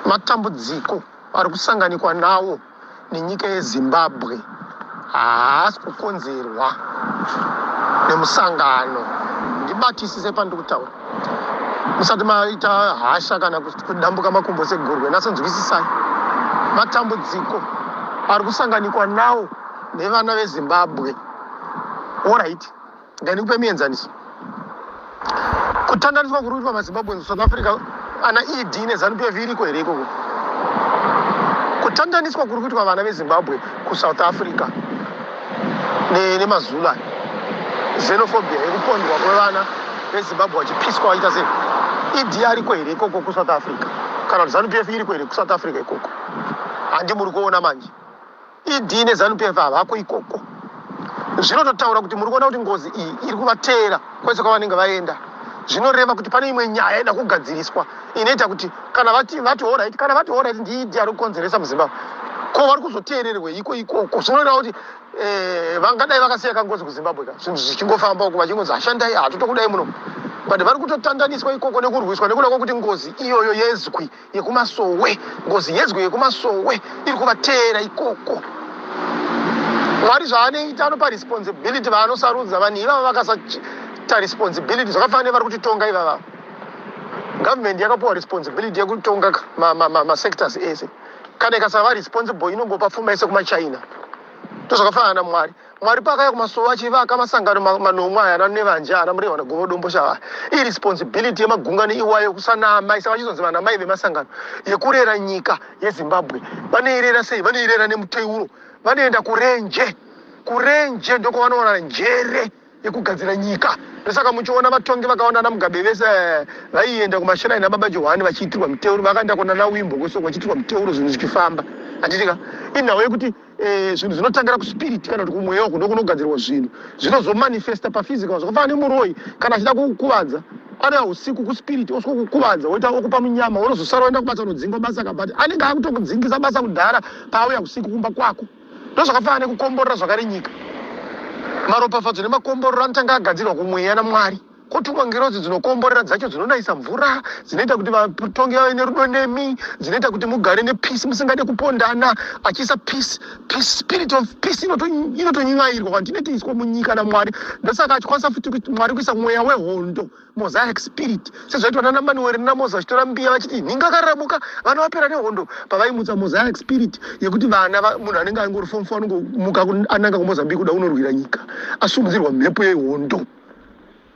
Matambudziko ari kusanganikwa nawo nenyika yeZimbabwe haasi kukonzerwa nemusangano. Ndibatisise pandiri kutaura musati maita hasha kana kudambuka makumbo segurwe. Natsonzwisisai, matambudziko ari kusanganikwa nawo nevana veZimbabwe. Alright, ngandikupe mienzaniso. Kutandaniswa kuri kuitwa maZimbabweans kuSouth Africa ana ED neZanu PF iriko here ikoko? Kutandaniswa kuri kuitwa vana veZimbabwe kuSouth Africa nemaZulu aya, xenophobia yekupondwa kwevana veZimbabwe vachipiswa vachiita sei? ED ariko here ikoko kuSouth Africa? Kana kuti ZANU PF iriko here kuSouth Africa ikoko? Handi muri kuona manje. ED neZanu PF havako ikoko. Zvinototaura kuti muri kuona kuti ngozi iyi iri kuvateera kwese kwavanenge vaenda. Zvinoreva kuti pane imwe nyaya ida kugadziriswa inoita kuti kana vati vati horait, kana vati horait ndiED ari kukonzeresa muZimbabwe, ko vari kuzoteererweiko ikoko? Zvinoreva kuti eh, vangadai vakasiya kangozi kuZimbabwe ka zvinhu zvichingofamba uko vachingonzi hashandai hatotokudai muno, but vari kutotandaniswa ikoko nekurwiswa nekuda kwekuti ngozi iyoyo yezwi yekumasowe, ngozi yezwi yekumasowe iri kuvateera ikoko. Mwari zvaanoita anopa responsibility vaanosarudza. Vanhu ivava vakasaita responsibility, zvakafanana nevari kutitonga ivava. Government yakapiwa responsibility yekutonga masectors ma, ma, ma ese. Kana ikasava responsible inongopa pfuma yese kumaChina. Ndozvakafanana naMwari. Mwari paakauya kumasowe achivaka masangano manomwe aya ana Nevanji, ana Murehwa naGomo Domboshava, iresponsibility yemagungano iwayo kusanamai, saka vachizonzi vanamai vemasangano, yekurera nyika yeZimbabwe. Vanoirera sei? Vanoirera nemuteuro. Vanoenda kurenje, kurenje ndokwavanowana njere yekugadzira nyika. Ndosaka muchiona vatongi vakaona ana Mugabe vese vaienda kumashiraini ababa Johani vachiitirwa miteuro, vakaenda kunana Wimbo kwese vachiitirwa miteuro, zvinhu zvichifamba. Handitika inhau yekuti eh, zvinhu zvinotangira kuspirit kana kuti kumweya uku ndokunogadzirwa zvinhu zvinozomanifesta paphysical. Zvakafanana nemuroyi kana achida kukuvadza, anouya usiku kuspirit osvika kukuvadza, woita okupa munyama, unozosara waenda kubasa unodzingwa basa kabati anenge akutokudzingisa basa kudhara paauya usiku kumba kwako. Ndozvakafanana nekukomborera zvakare nyika. Maropafadzo nemakomborero anotanga agadzirwa kumweya naMwari, kotumwa ngirozi dzinokomborera dzacho, dzinonayisa mvura, dzinoita kuti vatongi vave nerudo nemi, dzinoita kuti mugare nepeace, musingade kupondana, achiisa peace, peace, spirit of peace inotonywairwa kana inotoiswa munyika naMwari. Ndosaka achikwanisa futi Mwari kuisa mweya wehondo, Mosaic spirit, sezvaitwa nana Manuel naMoses vachitora mbiya vachiti nhinga kararamuka, vana vapera nehondo, pavaimutsa Mosaic spirit yekuti vana munhu anenge angori form four anongomuka ananga kuMozambique kuda kunorwira nyika, asumudzirwa mhepo yehondo.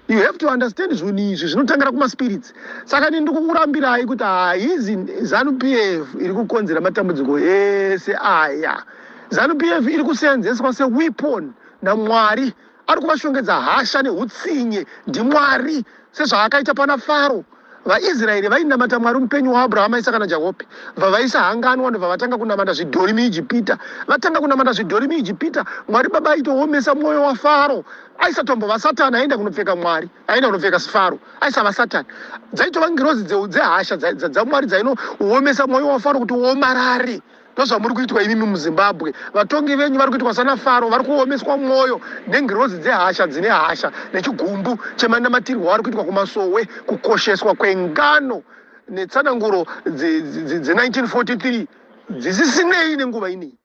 You have to understand zvinhu izvi zvinotangira kumaspirits. Saka ini ndikukurambirai kuti haizi ZANU PF iri kukonzera matambudziko ese aya. ZANU PF iri kuseenzeswa seweapon naMwari. Ari kuvashongedza hasha nehutsinye ndiMwari, sezvaakaita pana Faro. VaIsraeri vainamata Mwari mupenyu waAbrahama, Isaka naJakobe. Bva vaisa hanganwa ndobva vatanga kunamata zvidhori muIjipita. Vatanga kunamata zvidhori muIjipita, Mwari Baba aitoomesa mwoyo waFaro. Aisatombova Satani aienda kunopfeka Mwari, aienda kunopfeka Faro. Aisava Satani. Dzaitova ngirozi dzehasha dzaMwari dzainoomesa mwoyo waFaro kuti uomarare. Ndozvamuri kuitwa imimi muZimbabwe. Vatongi venyu vari kuitwa sana Faro, vari kuomeswa mwoyo nengirozi dzehasha dzine hasha nechigumbu chemanamatirwo avari kuitwa kumasowe, kukosheswa kwengano netsananguro dze 1943 dzisisinei nenguva inei.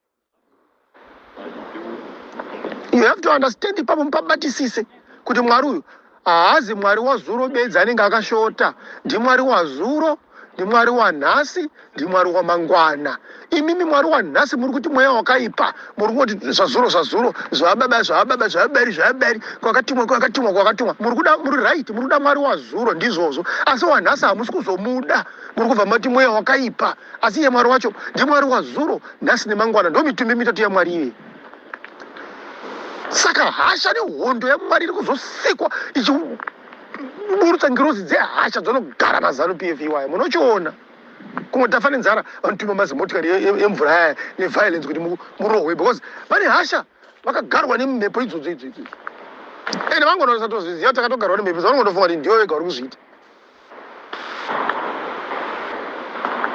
You have to understand ipapo, mupabatisise kuti Mwari uyu haazi Mwari wazuro bedzi anenge akashota. NdiMwari wazuro, ndiMwari wanhasi, ndiMwari wamangwana. Imimi Mwari wanhasi muri kuti mweya wakaipa, muri kungoti zvazuro zvazuro, zvababa zvababa, zvabari zvabari, kwakatumwa kwakatumwa kwakatumwa. Muri kuda, muri right, muri kuda Mwari wazuro, ndizvozvo, asi wanhasi hamusi kuzomuda. Muri kubva mati mweya wakaipa, asi iye Mwari wacho ndiMwari wazuro, nhasi nemangwana. Ndo mitumbi mitatu yaMwari iye. Saka hasha nehondo yaMwari iri kuzosikwa ichiburutsa ngirozi dzehasha dzinogara naZanu PF iwaya. Munochiona kumwe tafa nenzara, vanotuma mazimotikari emvura aya neviolence kuti murohwe because vane hasha, vakagarwa nemhepo idzodzo idzo idzo. Ende vangonosatozviziva takatogarwa nemhepo, vanongotofunga kuti ndivo vega vari kuzviita.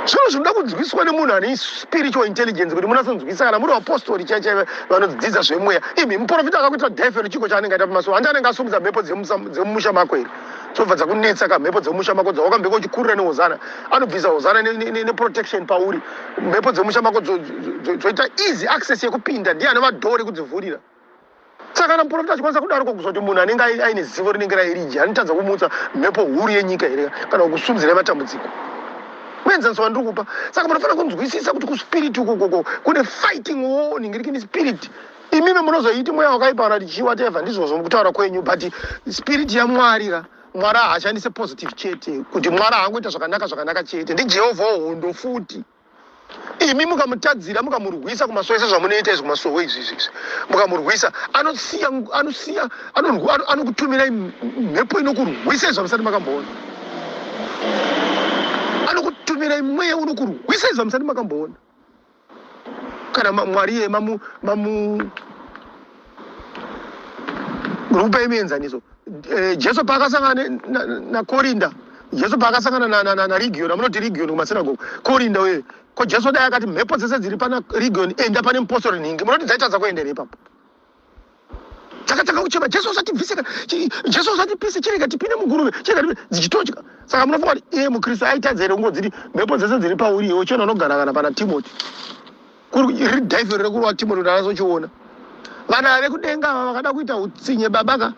Zvinhu zvinoda kunzwiswa nemunhu ane spiritual intelligence kuti munatsonzwisa kana muri vapostori chai chai vanodzidza zvemweya. Imi muprofita akakuita dhefero chiko chaanenge aita pamasowe handi anenge asumudza mhepo dzemumusha mako here dzobva dzakunetsa ka mhepo dzemumusha mako dzawakambenge uchikurira nehozana anobvisa hozana neprotection pauri mhepo dzemusha mako dzoita easy access yekupinda ndiye ane madhoo rekudzivhurira. Saka kana muprofita achikwanisa kudaro ko kuzoti munhu anenge aine zivo rinenge raErija anotadza kumutsa mhepo huru yenyika here kana kukusumudzirai matambudziko? Muenzaniso wandiri kupa. Saka munofanira kunzwisisa kuti kuspirit ukokoko kune fighting war ningirikini spirit. Imimi munozoiti mweya wakaipa kana kuti chii whatever ndizvozvo mukutaura kwenyu but spirit yaMwari ka Mwari haashandise positive chete kuti Mwari haangoita zvakanaka zvakanaka chete ndiJehovha wehondo futi. Imi mukamutadzira mukamurwisa kumasowe sezvamunoita izvi kumasowe izvi izvi izvi mukamurwisa anosiya anosiya anokutumirai mhepo inokurwisa izvi zvamusati makamboona anokutumirai mweya unokurwisa izvi zvamusati makamboona kana mwari iye mamu mamu ndikupai muenzaniso eh, jesu paakasangana nakorinda jesu paakasangana narigioni amunoti rigioni kumasinagogo korinda uye ko jesu dai akati mhepo dzese dziri pana rigioni enda pane mupostori nhingi munoti dzaitadza kuendera ipapo Takatanga kuchema Jesu usatibvise Jesu usatipise chirega tipinde muguruve chirega dzichitotya. Saka munofunga kuti iye muKristu aitadza here kungodziti mhepo dzese dziri pauri iwe chiona unogara kana pana Timoti. Kuri riri dhaivheri rekurova Timoti kuti anasochiona. Vana vekudenga ava vakada kuita utsinye baba ka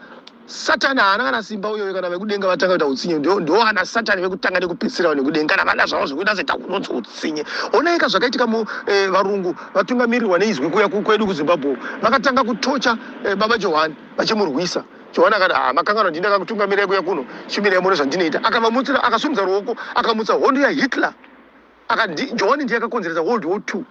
Satani haana kana simba uyoyo kana vekudenga vatanga kuita utsinye ndo ndo ana Satani vekutanga nekupedzisira vanhu vekudenga kana vada zvavo zvekuita seta kunonzi utsinye. Onaika zvakaitika mu eh, varungu vatungamirirwa neizwi kuya kwedu kuZimbabwe vakatanga kutocha eh, baba Johani vachimurwisa. Johani akati ah makanganwa ndini ndakakutungamirai kuya kuno chimirai muone zvandinoita. Akavamutsira akasumudza ruoko akamutsa hondo yaHitler. Akati Johani ndiye akakonzeresa World War II.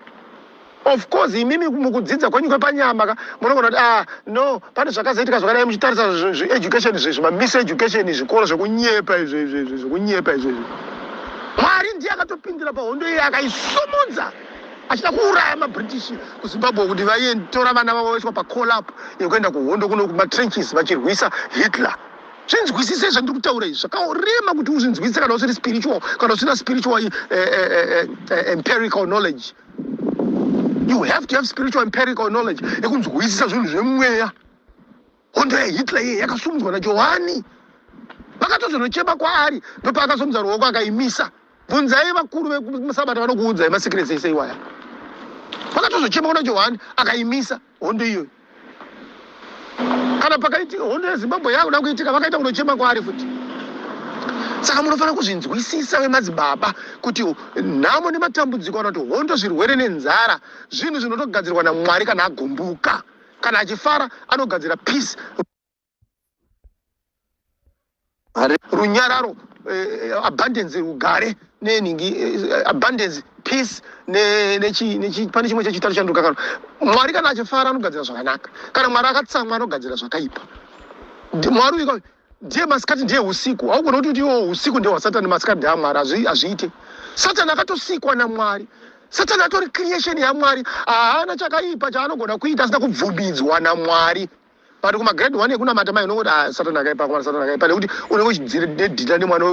Of course imimi mukudzidza kwenyu kwepanyama ka munogona kuti ah no pane zvakazoitika zvakadai muchitarisa zveeducation izvi zvima education zvikoro zvekunyepa izvi izvi zvekunyepa izvi izvi. Mwari ndiye akatopindira pahondo iye akaisumudza achida kuuraya maBritish kuZimbabwe kuti vaitora vana vavo voiswa pacall up yekuenda kuhondo kuno kumatrenches vachirwisa Hitler. Zvinzwisise zvandiri kutaura izvi zvakarema kuti uzvinzwisise kana usiri spiritual kana usina spiritual eh, eh, eh, eh, empirical knowledge. You have to have spiritual empirical knowledge yekunzwisisa zvinhu zvemweya. Hondo yaHitler iye yakasumudzwa naJohani. Vakatozonochema kwaari ndopaakasumudza ruoko akaimisa. Bvunzai vakuru vemusabata vanokuudzai masecrets ese iwaya. Vakatozochema kuna Johani akaimisa hondo iyoyo. Kana pakaitika hondo yeZimbabwe yakuda kuitika vakaita kunochema kwaari futi. Saka munofanira kuzvinzwisisa vemadzibaba kuti nhamo nematambudziko kana kuti hondo, zvirwere nenzara zvinhu zvinotogadzirwa naMwari kana agumbuka. Kana achifara anogadzira peace. Runyararo eh, abundance rugare nenhingi eh, abundance peace pane chimwe chechitatu chandokakano mwari kana achifara anogadzira zvakanaka kana mwari akatsamwa anogadzira zvakaipa mwari uyu ndiye masikati ndiye usiku haugona kuti kuti iwo usiku ndehwasatani masikati ndeamwari hazviite satani akatosikwa namwari satani atori creation yamwari haana chakaipa chaanogona kuita asina kubvumidzwa namwari but kumagrade one ekunamata mai unongoti ah, satani akaipa mwana satani akaipa nekuti unenge uchidhila nemwana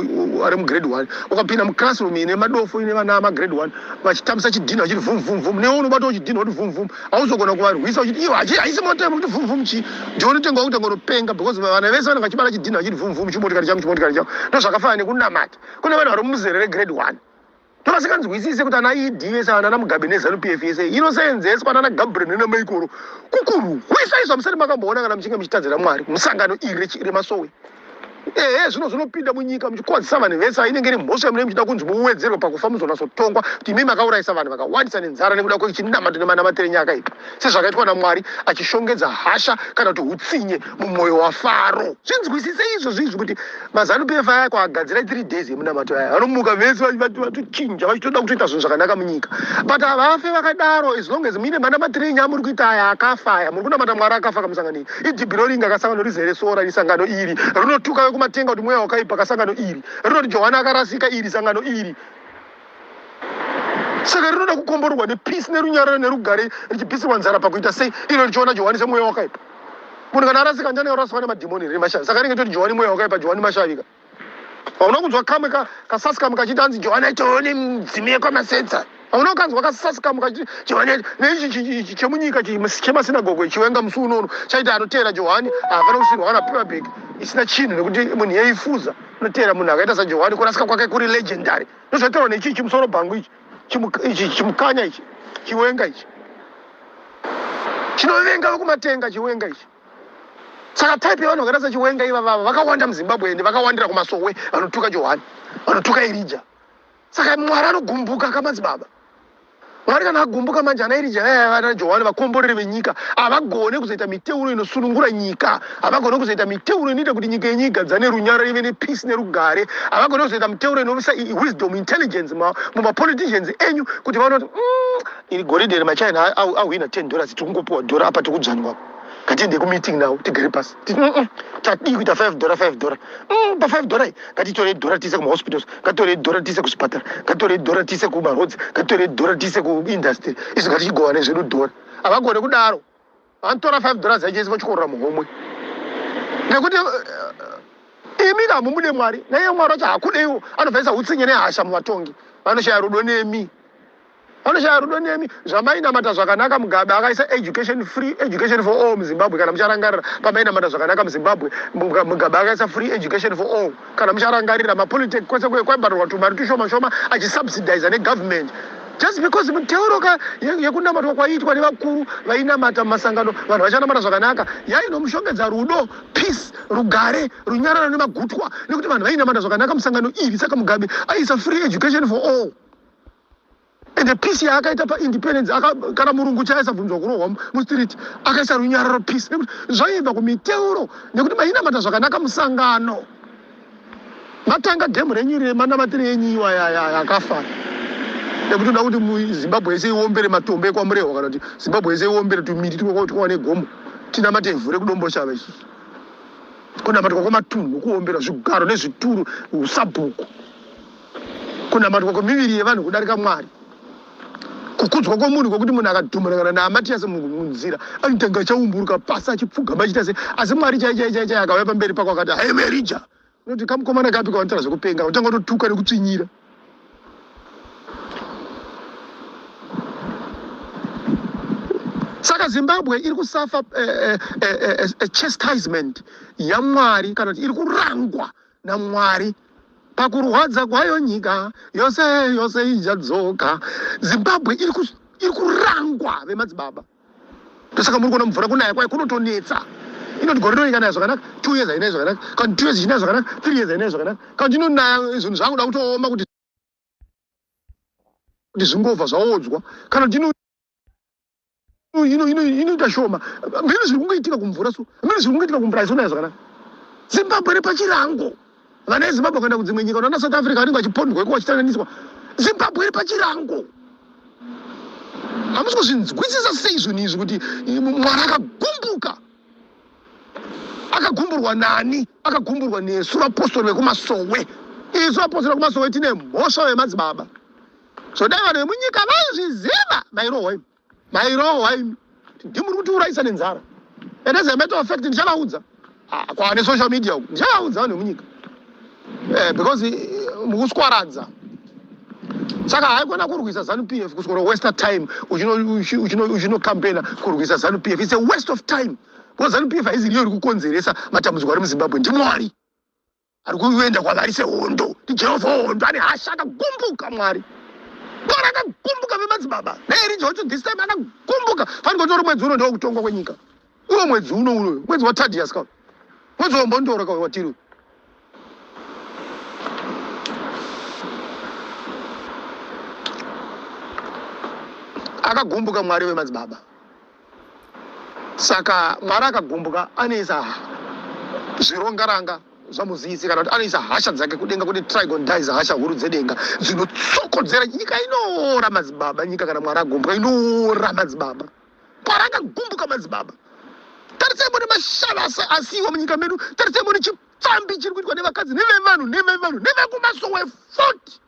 ari mugrade one ukapinda muclassroom ine madofo ine vana magrade one vachitambisa chidhinha vachiti vhum vhum vhum newe unobata uchidhinha kuti vhum vhum hauzogona kuvarwisa uchiti iyo haisi mota yekuti vhum vhum chii ndiwe unotenga kutanga unopenga because vana vese vanenge vachibata chidhinha vachiti vhum vhum chimotikari changu chimotikari changu ndozvakafanana nekunamata kune vanhu vari muzere regrade one Ndovasinganzwisise kuti ana ED vese ava nana Mugabe neZanu PF yese inoseenzeswa nana Gabriel nana Maikoro kukurwisa izvo hamusati makamboona kana muchinge muchitadzira Mwari musangano iri remasowe. Ehe zvino zvinopinda munyika muchikwadzisa vanhu vese inenge iri mhosva yamunenge muchida kunzi muwedzerwe pakufa muzonatsotongwa kuti imi makaurayisa vanhu vakawandisa nenzara nekuda kwechinamato nemanamatiro enyu akaipa sezvakaitwa naMwari achishongedza hasha kana kuti utsinye mumwoyo waFaro. Zvinzwisise izvozvo izvi kuti MaZanu PF aya kuagadzira 3 days yemunamato aya vanomuka vese vatochinja vachitoda kutoita zvinhu zvakanaka munyika but havafe vakadaro as long as muine manamatiro enyu amuri kuita aya akafa aya muri kunamata mwari akafa kamusangano iri idhibhiro ringa kasangano rizere sora iri sangano iri rinotuka vekumatenga kuti mweya wakaipa kasangano iri rinoti johani akarasika iri sangano iri saka rinoda kukomborerwa nepeace nerunyararo nerugare richipisirwa nzara pakuita sei iro richiona johani semweya wakaipa munhu kana arasika ndiani araswa nemadhimoni here mashavi saka ringe toti johani mweya wakaipa johani mashavi ka Hauna kunzwa kamwe kasasikamu kachiti hanzi Johani aitoone mudzimu yekwamasetsa. Hauna kukanzwa kasasikamu kachiti Johani neichi chemunyika chemasinagogo chiwenga musi unono chaiti anoteera Johani hapana kusirwa kana paper bag isina chinhu nekuti munhu yeifuza unoteera munhu akaita saJohani kurasika kwake kuri legendary. Ndozvaitaurwa neichi chimusoro bhangu ichi ichi chimukanya ichi chiwenga ichi chinovenga vekumatenga chiwenga ichi. Saka type yevanhu vakaita saChiwenga ivavava vakawanda muZimbabwe ende vakawandira kumasowe vanotuka Johani, vanotuka Erija. Saka Mwari anogumbuka kamadzibaba. Mwari kana agumbuka manje ana Erija vaya vana Johani vakomboreri venyika havagone kuzoita miteuro inosunungura nyika, havagone kuzoita miteuro inoita kuti nyika yenyu igadzane runyararo ive nepeace nerugare, havagone kuzoita miteuro inovisa wisdom intelligence mumapoliticians enyu kuti vaone kuti iri goridhe iri machina ahwina 10 dollars tiri kungopiwa dhora apa tiri kudzvanywa apa. Ngatiende kumeeting now tigare pasi. Tadii kuita 5 dollar 5 dollar. Pa 5 dollar iyi ngatitore dollar tiise kumahospitals, ngatitore dollar tiise kuzvipatara, ngatitore dollar tiise kumaroads, ngatitore dollar tiise kuindustry. Izvi ngatichigovane zvedu dollar. Havagone kudaro. Vanotora 5 dollars yacho yese vochikorora muhomwe. Nekuti imi hamumude Mwari, naiye Mwari wacho hakudeiwo, anobvaisa hutsinye nehasha muvatongi. Vanoshaya rudo nemi. Vanoshaya rudo nemi. Zvamainamata zvakanaka Mugabe akaisa education free education for all muZimbabwe kana mucharangarira pamainamata zvakanaka muZimbabwe Mugabe akaisa free education for all kana mucharangarira mapolitech kwese kuye kwaibhadharwa tumari tushoma shoma achisubsidiza negovernment just because miteuro ka yekunamatwa kwaiitwa nevakuru vainamata mumasangano vanhu vachanamata zvakanaka yainomushongedza rudo peace rugare runyararo nemagutwa nekuti vanhu vainamata zvakanaka musangano iri saka Mugabe aisa free education for all. Ende peace yaakaita paindependence kana murungu chaiye aisabvunzwa kurohwa mustreet akaisa runyararo peace nekuti zvaibva kumiteuro nekuti mainamata zvakanaka musangano matanga game renyu remanamatiro enyu iwaya akafa nekuti uda kuti Zimbabwe yese iombere matombo ekwaMurehwa kana kuti Zimbabwe yese iombere tumiti twawane gomo tinamate ivhu rekuDomboshava isusu kunamatwa kwematunhu kuombera zvigaro nezvituru usabhuku Kunamatwa kwemiviri yevanhu kudarika Mwari. Kukudzwa kwomunhu kwokuti munhu akadhumanakana naAmatiyasi munzira anotanga achaumburuka pasi achipfugama achiita sei asi Mwari chai chai chai chai akauya pamberi pako akati I am Elijah. Unoti kamukomana kapi kawanotaura zvekupenga utanga kutotuka nekutsvinyira. Saka Zimbabwe iri kusafa chastisement yaMwari kana kuti iri kurangwa naMwari pakurwadza kwayo nyika yose yose ichadzoka. Zimbabwe iri iri kurangwa vemadzibaba. Ndosaka muri kuona mvura kunaya kwayo kunotonetsa. Inoti gore rino ikanaya zvakanaka, 2 years hainayi zvakanaka, kana 2 years ichinaya zvakanaka, 3 years hainayi zvakanaka. Kana inonaya zvinhu zvakuda kutooma kuti zvingobva zvaodzwa kana kuti inoita shoma mheno zviri kungoitika kumvura so mheno zviri kungoitika kumvura haisi zvakanaka Zimbabwe iri pachirango vana veZimbabwe kuenda kudzimwe nyika unoona South Africa vanenge vachipondwa iko vachitandaniswa Zimbabwe iri pachirango hamusi kuzvinzwisisa sei zvinhu izvi kuti Mwari akagumbuka akagumburwa nani akagumburwa nesu vapostori vekumasowe isu vapostori vekumasowe tine mhosva vemadzibaba So dai vanhu vemunyika vaizviziva mairohwa imi. Mairohwa imi. Ndimuri kutiurayisa nenzara. And as a matter of fact ndichavaudza. Ah, kwaane social media uku. Ndichavaudza vanhu vemunyika. Eh, because mukuswaradza. Saka haikona kurwisa ZANU PF kuswera waste time uchino campaigner kurwisa ZANU PF. It's a waste of time. Because ZANU PF haizi riyo iri kukonzeresa matambudziko ari muZimbabwe. NdiMwari. Ari kuenda kwavari sehondo. NdiJehovha wehondo ane hasha akagumbuka Mwari. Mwari akagumbuka vemadzibaba. NaErija wacho this time akagumbuka. Fanike utori mwedzi uno ndewekutongwa kwenyika. Uwo mwedzi uno uno. Mwedzi waTadius ka. Mwedzi wembondoro ka watiri. Akagumbuka Mwari vemadzibaba. Saka Mwari akagumbuka anoisa zvirongaranga zvamuziyisi kana kuti anoisa hasha dzake kudenga kune trigon dies hasha huru dzedenga dzinotsokodzera nyika inoora madzibaba nyika kana Mwari agumbuka inoora madzibaba Mwari akagumbuka madzibaba tarisai mune mashava asiyiwa munyika medu tarisai mune chipfambi chiri kuitwa nevakadzi nevevanhu nevevanhu nevekumasowe futi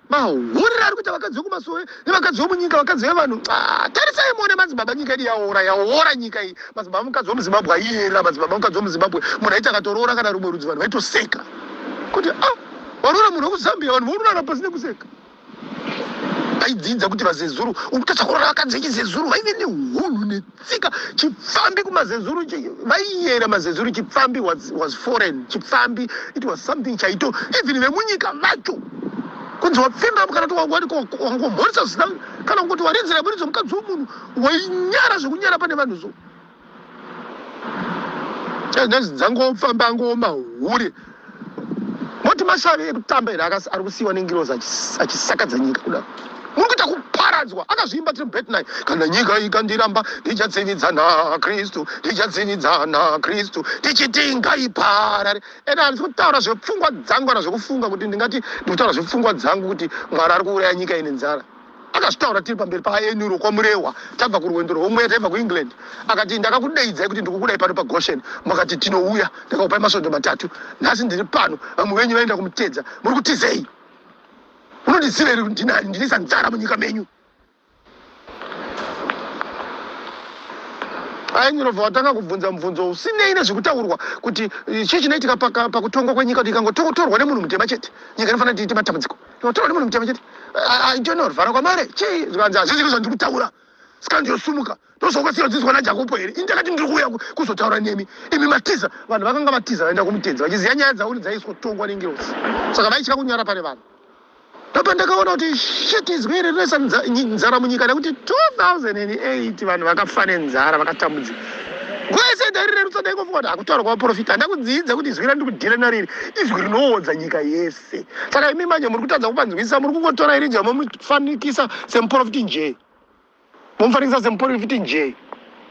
Mahurire ari kuita vakadzi vekumasowe nevakadzi vemunyika vakadzi vevanhu ah, tarisai muone madzibaba nyika yedu yaora yaora nyika iyi madzibaba mukadzi wemuzimbabwe aiyera madzibaba mukadzi wemuzimbabwe munhu aiti akatoroora kana rumwe rudzi vanhu vaitoseka kuti ah. Waroora munhu wekuZambia, vanhu vorurara pasi nekuseka. Vaidzidza kuti vaZezuru ukutadza kuroora vakadzi vechiZezuru vaive nehunhu netsika. Chipfambi kumaZezuru vaiyera maZezuru chipfambi was foreign. Chipfambi it was something chaito even vemunyika vacho kunzi wapfimba kana kuti wangomhoresa zvisina kana kungoti waridzira muridzo mukadzi wemunhu wainyara zvekunyara pane vanhu so. Chainzi dzangofamba angoma hure. Moti mashavi ekutamba here ari kusiyiwa nengirozi achisakadza nyika kudaro. Muri kuita kuparadzwa. Akazviimba tiri muBetnai. Kana nyika ikandiramba ndichatsividza naKristu, ndichatsividza naKristu, ndichiti ngaiparare. Ende handisi kutaura zvepfungwa dzangu kana zvekufunga kuti ndingati ndikutaura zvepfungwa dzangu kuti Mwari ari kuuraya nyika ine nzara. Akazvitaura tiri pamberi paAenuro kwaMurehwa tabva kurwendo rwomweya taibva kuEngland. Akati, Ndakakudeidzai kuti ndikukudai pano paGoshen. Makati tinouya. Ndakakupai masvondo matatu. Nhasi ndiri pano. Vamwe venyu vaenda kumutedza. Muri kutizei? Munondiziva here kuti ndinani? Ndinoisa nzara munyika menyu. Aenuro bva watanga kubvunza mubvunzo usinei nezvekutaurwa kuti eh, chii chinoitika pakutongwa kwenyika kuti ikangotorwa nemunhu mutema chete nyika inofanira kuti iite matambudziko. Ndinotaura nemunhu mutema chete. Aitonorvara kwamare. Chii? Zvikanzi hazvisi zvandiri kutaura. Saka ndiyosumuka. Ndozvaukasiya udzidzwa naJakopo here? Ini ndakati ndiri kuuya kuzotaura nemi. Imi matiza. Vanhu vakanga vatiza vaenda kumutedzi vachiziva nyaya dzavo kuti dzaiiswa kutongwa nengirozi. Saka vaitya kunyara pane vanhu. Ndopandakaona kuti shit izwi iri rinoisa nzara munyika nekuti 2008 vanhu vakafa nenzara vakatambudzika. Nguva yese ndairirerutsa ndaingofunga kuti hakutaura kwavaprofita handakudzidza kuti izwi randiri kudhila naro iri izwi rinoodza nyika yese. Saka imi manje muri kutadza kupanzwisisa, muri kungotora Erija momufanikisa semuprofiti njee, momufanikisa semuprofiti njee.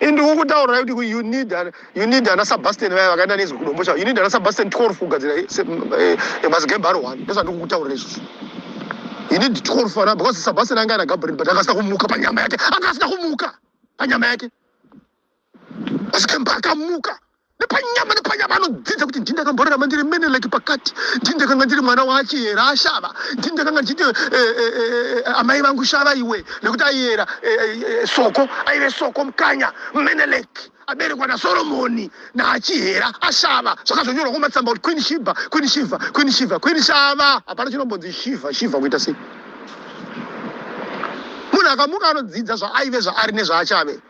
Ini ndiri kukutaurirai kuti you need an, you need ana Sebastian vaya vakaenda nezwi kudombo chavo. You need ana Sebastian 12 kugadzira mazigemba ari one. Ndozvandiri kukutaurira izvozvo. You need 12 ana because Sebastian anga ana Gabriel but akasina kumuka panyama yake. Anga asina kumuka panyama yake. Mazigemba akamuka nepanyama nepanyama anodzidza kuti ndini ndakamborarama ndiri Meneleki pakati, ndini ndakanga ndiri mwana waAchiyera ashava, ndini ndakanga ndichiti eh, eh, eh, eh, amai vangu shava iwe, nekuti aiyera eh, eh, eh, soko, aive soko mukanya Meneleki aberekwa naSoromoni naAchihera ashava. Zvakazonyorwa kumatsamba kuti Queen Shiva, Queen Shiva, Queen Shiva, Queen Shava. Hapana chinombonzi Shiva, Shiva kuita sei? Munhu akamuka anodzidza zvaaive, zvaari nezvaachave.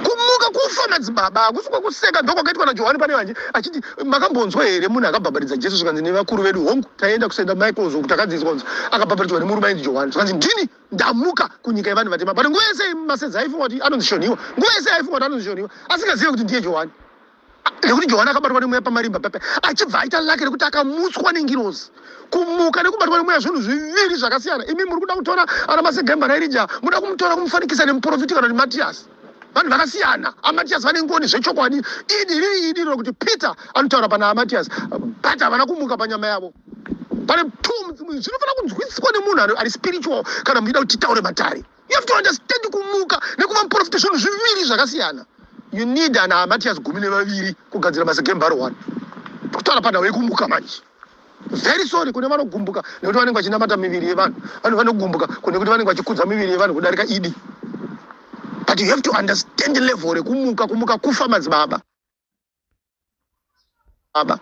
Kumuka kufa madzibaba hakusi kwekuseka ndokwakaitwa naJohani pane vanje achiti makambonzwa here munhu akabhabhatidza Jesu zvikanzi nevakuru vedu hongu taienda kuSt Michael's uku takadzidziswa kunzi akabhabhatidzwa nemurume ainzi Johani zvikanzi ndini ndamuka kunyika yevanhu vatema but nguva yese masedza aifunga kuti anonzi Shonhiwa nguva yese aifunga kuti anonzi Shonhiwa asingazive kuti ndiye Johani nekuti Johani akabatwa nemweya pamarimba pepe achibva aita lake rekuti akamutswa nengirozi. Kumuka nekubatwa nemweya zvinhu zviviri zvakasiyana. Imi muri kuda kutora ana Masegemba naErija, muda kumutora kumufanikisa nemuprofiti kana kuti Matiyasi. Vanhu vakasiyana. AMatiyasi vane ngoni zvechokwadi. Idi riri idi rokuti Peter anotaura pana aMatiyasi but havana kumuka panyama yavo. Pane two zvinofanira kunzwisiswa nemunhu ari spiritual kana muchida kuti titaure matare. You have to understand kumuka nekuva muprofita zvinhu zviviri zvakasiyana. You need ana Matias 12 kugadzira masegemba ari one. Kutaura panhau yekumuka manje. Very sorry kune vanogumbuka nekuti vanenge vachinamata miviri yevanhu. Vanhu vanogumbuka kune kuti vanenge vachikudza miviri yevanhu kudarika idi. But you have to understand level rekumuka, kumuka kufa madzibaba. Baba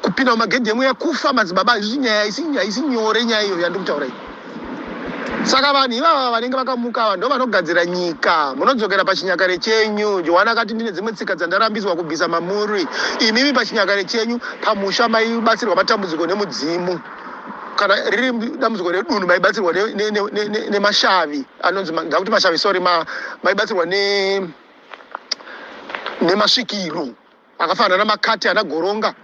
kupinda mumagedhi emweya kufa madzibaba hazvisi nyaya haisi nyore nyaya iyo yandiri kutaura iyi saka vanhu ivava vanenge vakamuka ava ndo vanogadzira nyika munodzokera pachinyakare chenyu johani akati ndine dzimwe tsika dzandarambiswa kubvisa mamuri imimi pachinyakare chenyu pamusha maibatsirwa matambudziko nemudzimu kana riri dambudziko redunhu maibatsirwa nemashavi anonzi ndakuti mashavi sorry maibatsirwa ne nemasvikiro akafanana namakati ana goronga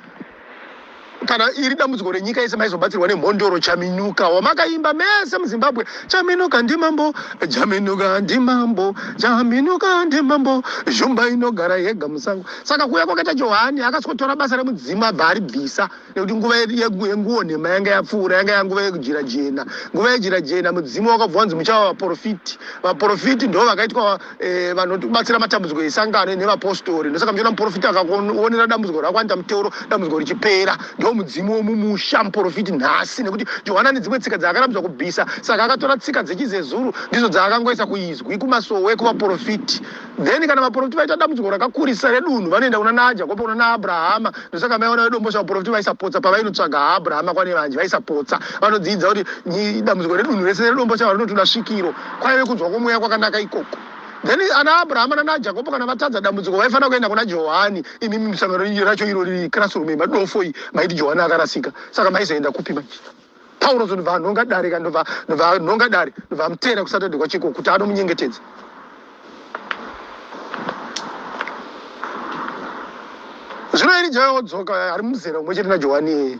kana iri dambudziko renyika yese maizobatsirwa nemhondoro chaminuka wamakaimba mese muzimbabwe chaminuka ndimambo chaminuka ndimambo chaminuka ndimambo zhumba inogara yega musango saka kuuya kwakaita johani akasikotora basa remudzimu abva aribvisa nekuti nguva yenguo nhema yanga yapfuura yanga yanguva yejira jena nguva yejira jena mudzimu wakabva wanzi muchava vaporofiti vaporofiti ndo vakaitwa eh, vanobatsira matambudziko esangano nevapostori ndosaka muchiona muporofiti akaonera dambudziko rako anoita muteuro dambudziko richipera ndo Ndo mudzimu wemumusha muprofiti nhasi nekuti Johani ane dzimwe tsika dzaakarambidzwa kubvisa saka akatora tsika dzechizezuru ndidzo dzaakangoisa kuizwi kumasowe kuvaprofiti. Then kana vaprofiti vaita dambudziko rakakurisa redunhu vanoenda kuna naJakobo kuna naAbrahama ndosaka maiona vedomboshava vaprofiti vaisapotsa pavainotsvaga Abrahama kwanevanji vaisapotsa vanodzidza kuti dambudziko redunhu rese redomboshava rinotoda svikiro kwaive kunzwa kwomweya kwakanaka ikoko. Then ana Abrahama nana Jakobo kana vatadza dambudziko vaifanira kuenda kuna Johani. Imi misangano renyu racho iro riri classroom yemadofo iyi maiti Johani akarasika. Saka maizoenda kupi manje? Pauro ndobva anhonga dare ka ndobva ndobva anhonga dare ndobva amuteera kuSaturday kwachiko kuti anomunyengetedza. Zvino Erija odzoka ari muzera umwe chete naJohani iyeye.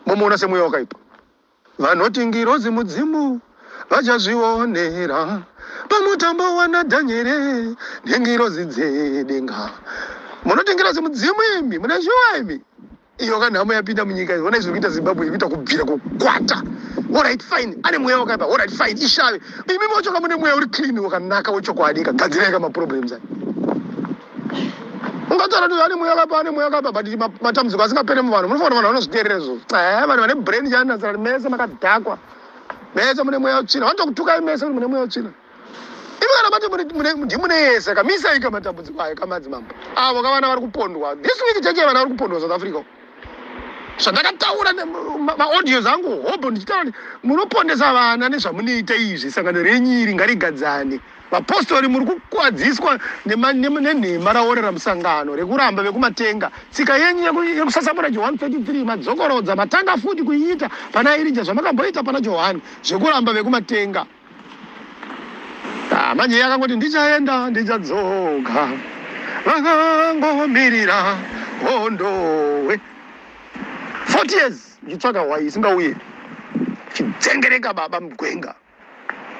Momuona semweya wakaipa. Vanoti ngirozi mudzimu vachazvionera pamutambo wana Dhanyere nengirozi dzedenga. Munoti ngirozi mudzimu imi mune shuwa imi. Iyo ka nhamo yapinda munyika iyi honai zviri kuita Zimbabwe iri kuita kubvira kukwata. Alright fine ane mweya wakaipa alright fine ishave. Imi mochoka mune mweya uri clean wakanaka wechokwadi ka gadzirai ka maproblems aya. Ungataura kuti ane mweya wakaipa ane mweya wakaipa but matambudziko asingapere muvanhu munofanira vanhu vanozviteerera izvozvo. Eh vanhu vane brain chanasira mese makadhakwa. Mese mune mweya wetsvina. Vanotokutukai mese kuti mune mweya wetsvina. Imi kana mati ndimune yese ka misai ka matambudziko ayo kamadzimambo. Avo ka vana vari kupondwa. This week cheche vana vari kupondwa South Africa. Zvandakataura maaudios angu hobho ndichitaura kuti munopondesa vana nezvamunoita izvi sangano renyu iri ngarigadzane. Vapostori muri kukwadziswa nenhema raorera musangano rekuramba vekumatenga. Tsika yenyu yekusasamura Johani 33 madzokorodza matanga futi kuiita pana Erija zvamakamboita pana Johani zvekuramba vekumatenga. Ah, manje iye akangoti ndichaenda ndichadzoka vakangomirira hondowe 40 years ndichitsvaka hwai isingauye chidzengereka baba mugwenga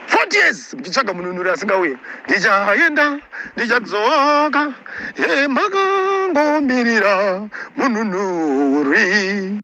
40 years muchitsvaga mununuri asingauye ndichaenda ndichadzoka ye makangomirira mununuri.